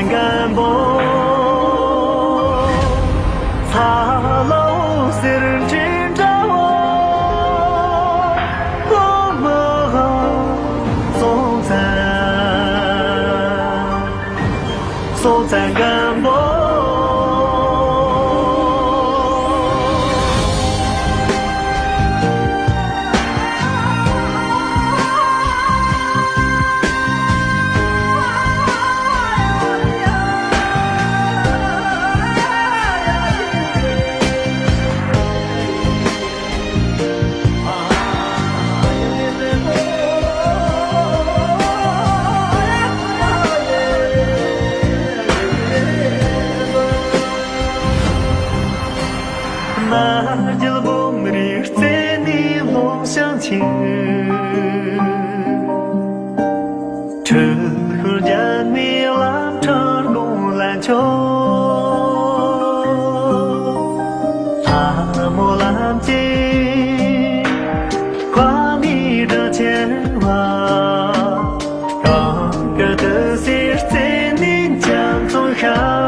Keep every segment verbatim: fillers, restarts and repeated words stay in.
མགོན་པོ་ཚ་ལོ་ཟེར་འདྲ་བོ། ལོ་མ་སྲོང་བཙན། སྲོང་བཙན་སྒམ་པོ། རྣ་རྒྱལ་འབུམ་རིའི་རྩེ་ནས་ལོངས་ཤིང་ཆེ། འཁྲུལ་ཤོར་རྒྱ་མིའི་བླ་མཁྲེགས་དགུང་ལ་འཁྱོག་ལྷ་མོ་ལམ་གྱི་ཁ་ནས་སྒྲ་ཆེ་བ། གང་གི་དུས་སུ་རྩེ་ནས་འཇམ་ཙོག་ཤར།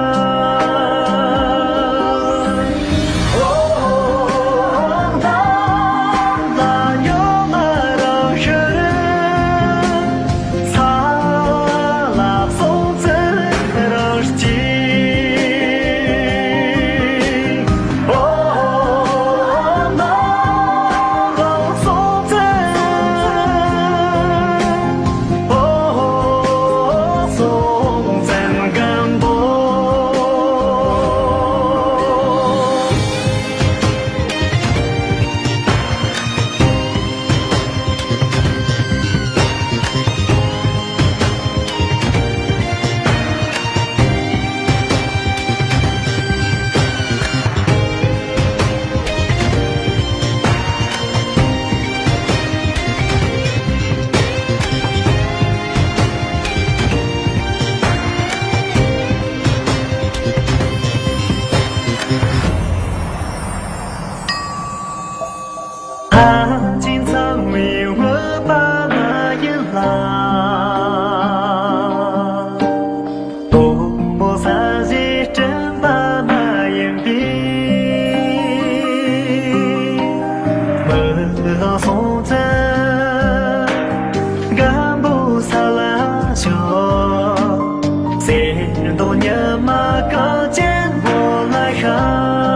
ལྷ་ཆེན་ཚང་བའི་བོད་པ་མ་ཡིན་ལ། དོག་མོ་ས་གཞིའི་སྤྲིན་པ་མ་ཡིན་པའི། མི་ལ་སྲོང་བཙན་སྒམ་པོ་ས་ལ་བཞུགས། གསེར་མདོག་ཉི་མ་གངས་ཅན་བོད་ལ་ཤར།